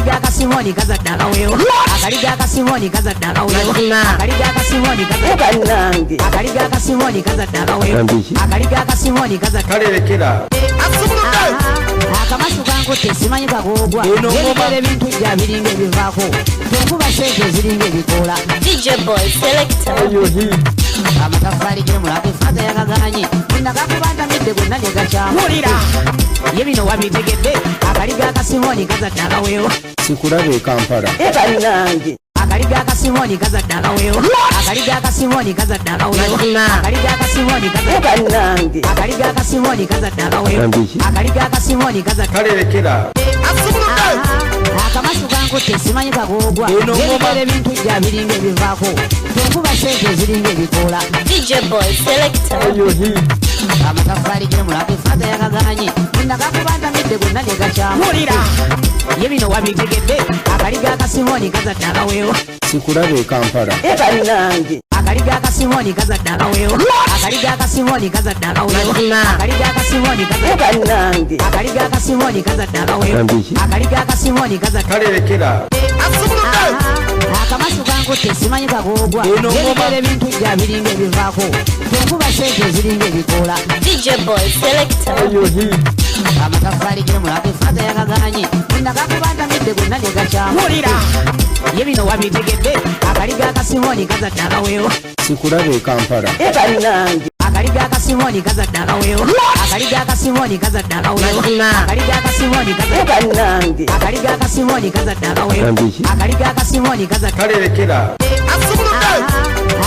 Akaliga akasimoni kazadde akaweewo. Akaliga akasimoni kazadde akaweewo. Akaliga akasimoni kazadde. Bannange. Akaliga akasimoni kazadde akaweewo. Akaliga akasimoni kazadde. Kalerekera. Akamasu kankutte, simanyi kagoogwa. Eno ngoma. Ebigere bintujja biringa ebivaako, tenkuba sente eziringa ebikoola. DJ Boy Selector. Amataffaali gemulago fata yakaganye nakakuba ntamidde gonna ne gakyamu. Ye bino wabitegedde, akaliga akasimoni kazadde akaweewo. Sikulaba e Kampala. Bannange. Akaliga akasimoni kazadde akaweewo. Akaliga akasimoni kazadde akaweewo. Akaliga akasimoni kazadde. Bannange. Akaliga akasimoni kazadde akaweewo. Akaliga akasimoni kazadde. Kalerekera. Akamasu kankutte, simanyi kagoogwa. Eno ngoma. Ebigere bintujja biringa ebivaako, tenkuba sente eziringa ebikoola. DJ Boy Selector. Amataffaali gemulago fata yakaganye nakakuba ntamidde gonna ne gakyamu. Ye bino wabitegedde, akaliga akasimoni kazadde akaweewo. Sikulaba e Kampala. Bannange. Akaliga akasimoni kazadde akaweewo. Akaliga akasimoni kazadde akaweewo. Akaliga akasimoni kazadde. Bannange. Akaliga akasimoni kazadde akaweewo. Akaliga akasimoni kazadde. Kalerekera. Akamasu kankutte, simanyi kagoogwa. Eno ngoma. Ebigere bintujja biringa ebivaako, tenkuba sente eziringa ebikoola. DJ Boy Selector. Amataffaali gemulago fata yakaganye nakakuba ntamidde gonna ne gakyamu. Ye bino wabitegedde, akaliga akasimoni kazadde akaweewo. Sikulaba e Kampala. Bannange. Akaliga akasimoni kazadde akaweewo. Akaliga akasimoni kazadde akaweewo. Akaliga akasimoni kazadde. Bannange. Akaliga akasimoni kazadde akaweewo. Akaliga akasimoni kazadde. Kalerekera.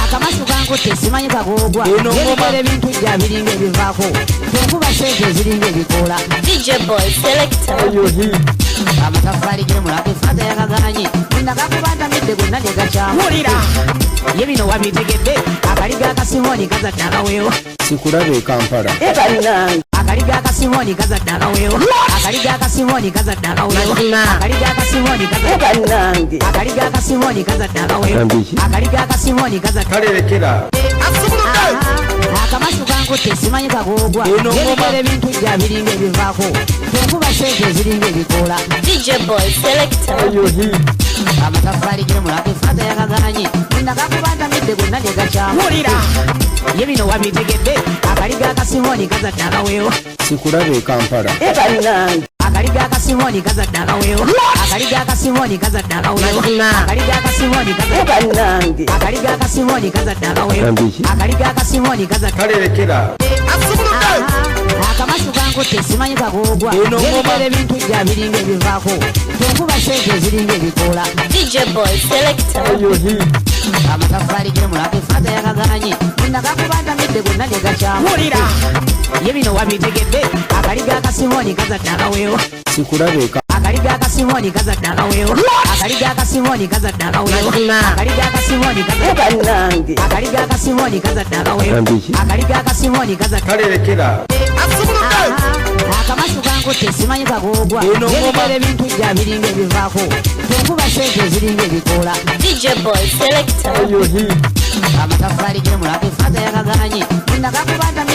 Akamasu kankutte, simanyi kagoogwa. Eno ngoma. Ebigere bintujja biringa ebivaako, tenkuba sente eziringa ebikoola. DJ Boy Selector. Amataffaali gemulago fata yakaganye nakakuba ntamidde gonna ne gakyamu. Ye bino wabitegedde, akaliga akasimoni kazadde akaweewo. Sikulaba e Kampala. Bannange. Akaliga akasimoni kazadde akaweewo. Akaliga akasimoni kazadde akaweewo. Akaliga akasimoni kazadde. Bannange. Akaliga akasimoni kazadde akaweewo. Akaliga akasimoni kazadde. Kalerekera. Akamasu kankutte, simanyi kagoogwa. Eno ngoma. Ebigere bintujja biringa ebivaako, tenkuba sente eziringa ebikoola. DJ Boy Selector. Amataffaali gemulago fata yakaganye nakakuba ntamidde gonna ne gakyamu. Ye bino wabitegedde, akaliga akasimoni kazadde akaweewo. Sikulaba e Kampala. Bannange. Akaliga akasimoni kazadde akaweewo. Akaliga akasimoni kazadde akaweewo. Akaliga akasimoni kazadde. Bannange. Akaliga akasimoni kazadde akaweewo. Akaliga akasimoni kazadde. Kalerekera. Akamasu kankutte, simanyi kagoogwa. Eno ngoma. Ebigere bintujja biringa ebivaako, tenkuba sente eziringa ebikoola. DJ Boy Selector. Amataffaali gemulago fata yakaganye nakakuba ntamidde gonna ne gakyamu. Ye bino wabitegedde, akaliga akasimoni kazadde akaweewo. Sikulaba e Akaliga akasimoni kazadde akaweewo. Akaliga akasimoni kazadde akaweewo. Akaliga akasimoni kazadde. Bannange. Akaliga akasimoni kazadde akaweewo. Akaliga akasimoni kazadde. Kalerekera. Akamasu kankutte, simanyi kagoogwa. Eno ngoma. Ebigere bintujja biringa ebivaako, tenkuba sente eziringa ebikoola. DJ Boy Selector. Amataffaali gemulago fata yakaganye nakakuba ntamidde.